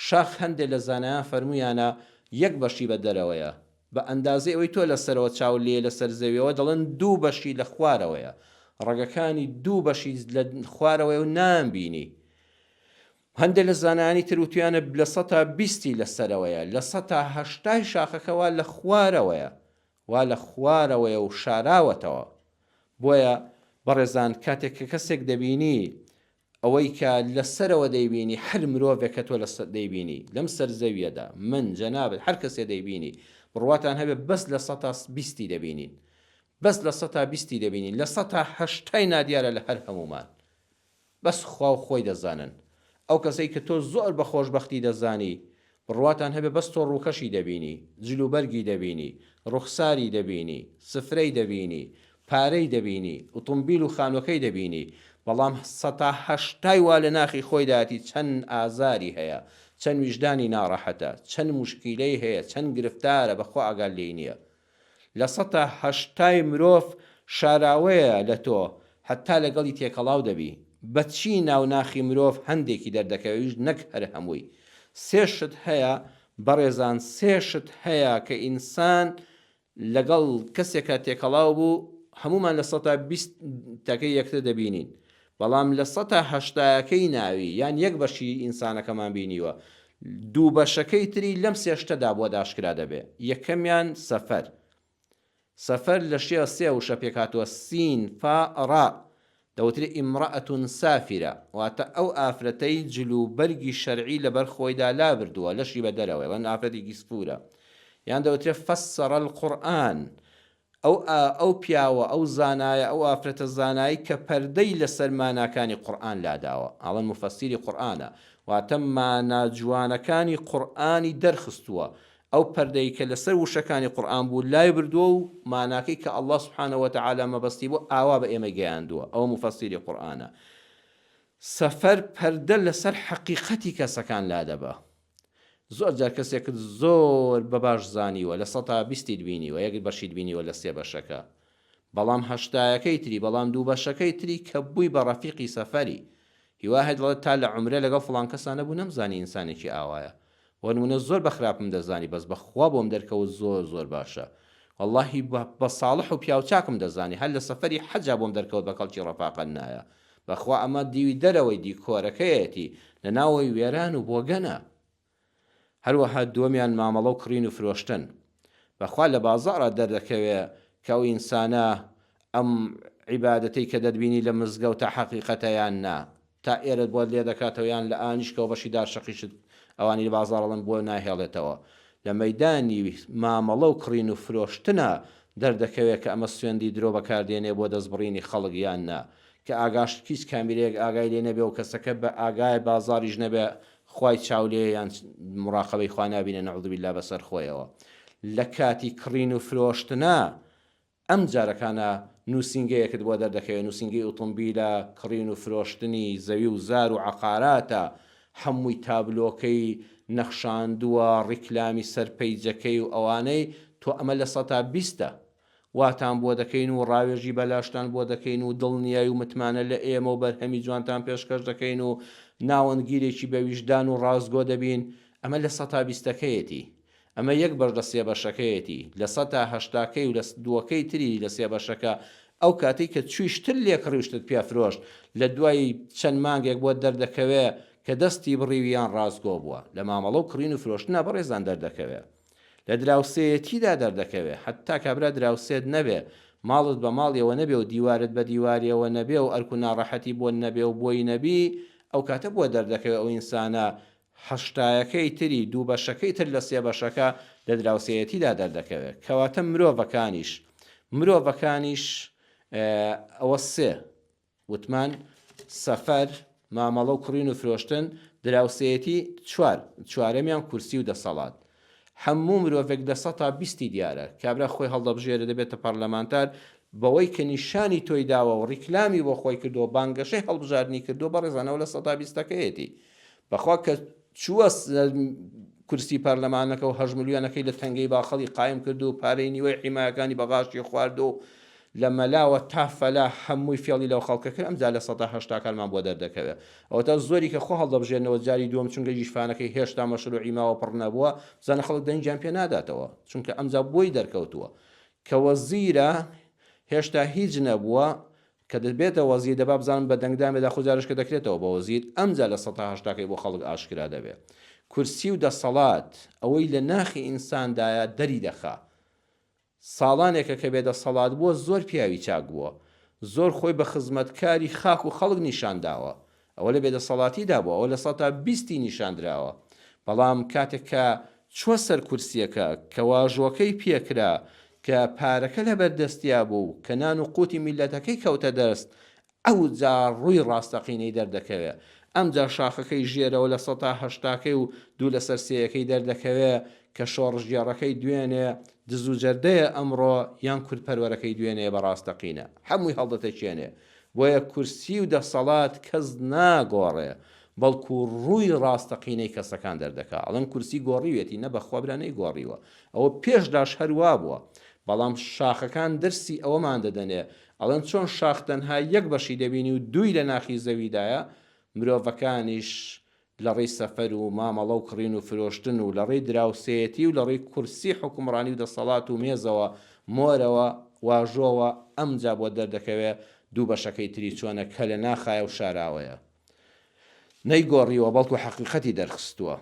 شاخ هەندێ لە زانایان فەرموویانە یەک بەشی بە دەرەوەیە بە ئەندازەی ئەوەی تۆ لە سەرەوە چاوت لێیە لەسەر زەویەوە دەڵێن دوو بەشی لە خوارەوەیە ڕەگەکانی دوو بەشی لە خوارەوەیە و نایانبینی. هەندێ لە زانایانی تر وتویانە لە سەتا بیستی لە سەرەوەیە لە سەتا هەشتای شاخەکە وا لە خوارەوەیە وا لە خوارەوەیە و شاراوەتەوە بۆیە بەڕێزان کاتێک کە کەسێک دەبینی ئەوەی کە لە سەرەوە دەیبینی هەر مرۆڤێک کە تۆ لە دەیبینی لەم سەر زەویەدا من جەنابت هەر کەسێ دەیبینی بڕواتان هەبێ بەس لە سەتا بیستی دەبینین بەس لە سەتا بیستی دەبینین لە سەتا هەشتای نادیارە لە هەر هەموومان بەس خوا و خۆی دەزانن. ئەو کەسەی کە تۆ زۆر بە خۆشبەختی دەزانی، بڕواتان هەبێ بەس تۆ ڕووکەشی دەبینی، جلوبەرگی دەبینی، ڕوخساری دەبینی، سفرەی دەبینی، پارەی دەبینی، ئوتومبیل و خانوەکەی دەبینی، بەڵام سەتا هەشتای وا لە ناخی خۆیدایەتی چەند ئازاری هەیە، چەند ویژدانی ناڕەحەتە، چەند موشکیلەی هەیە، چەند گرفتارە بەخوا ئاگات لێی نیە. لە سەتا هەشتای مرۆڤ شاراوەیە لە تۆ هەتا لەگەڵی تێکەڵاو دەبی بە چی ناو ناخی مرۆڤ هەندێکی دەردەکەوێ ئەویش نەک هەر هەمووی سێ شت هەیە بەڕێزان سێ شت هەیە کە ئینسان لەگەڵ کەسێکا تێکەڵاو بوو هەموومان لە سەتا 20 تەکەی یەکتر دەبینین بەڵام لە سەتا هەشتایەکەی ناوی یان یەک بەشی ئینسانەکەمان بینیوە دوو بەشەکەی تری لەم سێ شتەدا بۆت ئاشکرا دەبێ یەکەمیان سەفەر سەفەر لە شێ سێ وشە پێکهاتووە سین فا ڕا دەوترێ امرأة سافرە واتە ئەو ئافرەتەی جل و بەرگی شەرعی لەبەر خۆیدا لابردووە لەشی بە دەرەوەیە بەڵێن ئافرەتێکی سفورە یان دەوترێ فسر القرآن ئەو ئەو پیاوە، ئەو زانایە، ئەو ئافرەتە زانایەی کە پەردەی لەسەر ماناکانی قورئان لاداوە، ئەڵێن موفەسیری قورئانە، واتە مانا جوانەکانی قورئانی دەرخستووە، ئەو پەردەی کە لەسەر وشەکانی قورئان بوو لایبردووە و ماناکەی کە اللە سبحانە وتعالی مەبەستی بوو ئاوا بە ئێمەی گەیاندووە، ئەوە موفەسیری قورئانە. سەفەر پەردە لەسەر حەقیقەتی کەسەکان لادەبا. زۆر جار کەسێکت زۆر بە باش زانیوە لە سەتا بیستیت بینیوە یەک بەشیت بینیوە لە سێ بەشەکە بەڵام هەشتایەکەی تری بەڵام دوو بەشەکەی تری کە بووی بە ڕەفیقی سەفەری هیوا هەیە دەڵێت تا لە عومرە لەگەڵ فڵان کەسا نەبوو نەمزانی ئینسانێکی ئاوایە بۆ نمونە زۆر بە خراپم دەزانی بەس بەخوا بۆم دەرکەوت زۆر زۆر باشە وەڵاهی بە ساڵح و پیاوچاکم دەزانی هەر لە سەفەری حەجا بۆم دەرکەوت بە کەڵکی ڕەفاقەت نایە بەخوا ئەمە دیوی دەرەوەی دیکۆرەکەیەتی لە ناوەوەی وێران و بۆگەنە. هەروەها دووەمیان مامەڵە و کڕین و فرۆشتن. بەخوا لە بازاڕا دەردەکەوێ کە ئەو ئینسانە ئەم عیبادەتەی کە دەتبینی لە مزگەوتە حەقیقەتە یان نا. تا ئێرەت بۆت لێدەکاتەوە یان لە ئانیشکەوە بەشی دارشەقیشت ئەوانی لە بازاڕ ئەڵێن بۆ ناهێڵێتەوە. لە مەیدانی مامەڵە و کڕین و فرۆشتنا دەردەکەوێ کە ئەمە سوێندی درۆ بەکاردێنێ بۆ دەستبڕینی خەڵک یان نا. کە ئاگاش هیچ کامیرەیەک ئاگای لێ نەبێ و کەسەکە بە ئاگای بازاڕیش نەبێ خوای چاو لێیە یان مڕاقەبەی خوا نابینێ نعوذ باللە بەسەر خۆیەوە لە کاتی کڕین و فرۆشتنا ئەم جارەکانە نوسینگەیەکت بۆ دەردەکەوێ نوسینگەی ئوتومبیلە کڕین و فرۆشتنی زەوی و زار و عەقاراتە هەمووی تابلۆکەی نەخشاندووە ڕیکلامی سەر پەیجەکەی و ئەوانەی تۆ ئەمە لە سەتا بیستە واتان بۆ دەکەین و ڕاوێژی بەلاشتان بۆ دەکەین و دڵنیای و متمانە لە ئێمە و بەرهەمی جوانتان پێشکەش دەکەین و ناوەندگیرێکی بە ویژدان و ڕاستگۆ دەبین، ئەمە لە سەتا بیستەکەیەتی. ئەمە یەک بەش لە سێ بەشەکەیەتی. لە سەتا هەشتاکەی و لە دووەکەی تری لە سێ بەشەکە ئەو کاتەی کە چووی شتت لێ کڕی و شتت پێ فرۆشت لە دوای چەند مانگێک بۆت دەردەکەوێ کە دەستی بڕیوی یان ڕاستگۆ بووە. لە مامەڵە و کڕین و فرۆشتنا بەڕێزان دەردەکەوێ. لە دراوسێیەتیدا دەردەکەوێ، هەتا کابرا دراوسێت نەبێ، ماڵت بە ماڵیەوە نەبێ و دیوارت بە دیواریەوە نەبێ و ئەرک و ناڕەحەتی بۆت نەبێ و بۆی نەبی، ئەو کاتە بۆ دەردەکەوێ ئەو ئینسانە هەشتایەکەی تری، دوو بەشەکەی تر لە سێ بەشەکە لە دراوسێیەتیدا دەردەکەوێ. کەواتە مرۆڤەکانیش، مرۆڤەکانیش ئەوە سێ. وتمان، سەفەر، مامەڵە و کڕین و فرۆشتن، دراوسێیەتی، چوار، چوارەمیان کورسی و دەسەڵات. هەموو مرۆڤێک لە سەتا بیستی دیارە. کابرا خۆی هەڵدەبژێرێ دەبێتە پەرلەمانتار، بەوەی کە نیشانی تۆی داوە و ڕیکلامی بۆ خۆی کردووە و بانگەشەی هەڵبژاردنی کردووە، بەڕێزان ئەوە لە سەتا بیستەکەیەتی. بەخوا کە چووە سەر کورسی پەرلەمانەکە و هەشت ملیۆنەکەی لە تەنگەی باخەڵی قایم کرد و پارەی نیوەی حیمایەکانی بە غاشی خوارد و. لە مەلاوە تا فەلا هەمووی فێڵی لەو خەڵکە کرد ئەمجا لە سەتا هەشتاکانمان بۆ دەردەکەوێ ئەوەتا زۆری کە خۆ هەڵدەبژێرنەوە جاری دووەم چونکە گیرفانەکەی هێشتا مەشروعی ماوە پڕ نەبووە بزانە خەڵک دەنگیان پێ ناداتەوە چونکە ئەمجا بۆی دەرکەوتووە کە وەزیرە هێشتا هیچ نەبووە کە دەبێتە وەزیر دەبا بزانم بە دەنگدان بێ داخۆ جارێش کە دەکرێتەوە بە وەزیر ئەمجا لە سەتا هەشتاکەی بۆ خەڵک ئاشکرا دەبێ کورسی و دەسەڵات ئەوەی لە ناخی ئینساندایە دەری دەخا ساڵانێکە کە بێ دەسەڵات بووە زۆر پیاوی چاک بووە زۆر خۆی بە خزمەتکاری خاک و خەڵک نیشان داوە ئەوە لە بێدەسەڵاتیدا بووە، ئەوە لە سەتا بیستی نیشان دراوە. بەڵام کاتێک کە چووە سەر کورسییەکە، کە واژۆکەی پێ کرا، کە پارەکە لە بەر دەستیا بوو، کە نان و قوتی میللەتەکەی کەوتە دەست، ئەوجا ڕووی ڕاستەقینەی دەردەکەوێ. ئەمجا شاخەکەی ژێرەوە لە سەتا هەشتاکەی و دوو لەسەر سێیەکەی دەردەکەوێ کە شۆڕشگێڕەکەی دوێنێ دز و جەردەیە ئەمڕۆ یان کوردپەروەرەکەی دوێنێیە بە ڕاستەقینە. هەمووی هەڵدەتەکێنێ. بۆیە کورسی و دەسەڵات کەس ناگۆڕێ بەڵکو ڕووی ڕاستەقینەی کەسەکان دەردەکا ئەڵێن کورسی گۆڕیوێتی نە بەخوا برا نەیگۆڕیوە ئەوە پێشداش هەر وابووە بەڵام شاخەکان درسی ئەوەمان دەدەنێ ئەڵێن چۆن شاخ تەنها یەک بەشی دەبینی و دووی لە ناخی زەویدایە مرۆڤەکانیش لە ڕێی سەفەر و مامەڵە و کڕین و فرۆشتن و لە ڕێی دراوسێیەتی و لە ڕێی کورسی حوکمڕانی و دەسەڵات و مێزەوە مۆرەوە واژۆوە ئەمجا بۆت دەردەکەوێ دوو بەشەکەی تری چۆنە کە لە ناخایە و شاراوەیە نەیگۆڕیوە بەڵکو حەقیقەتی دەرخستووە.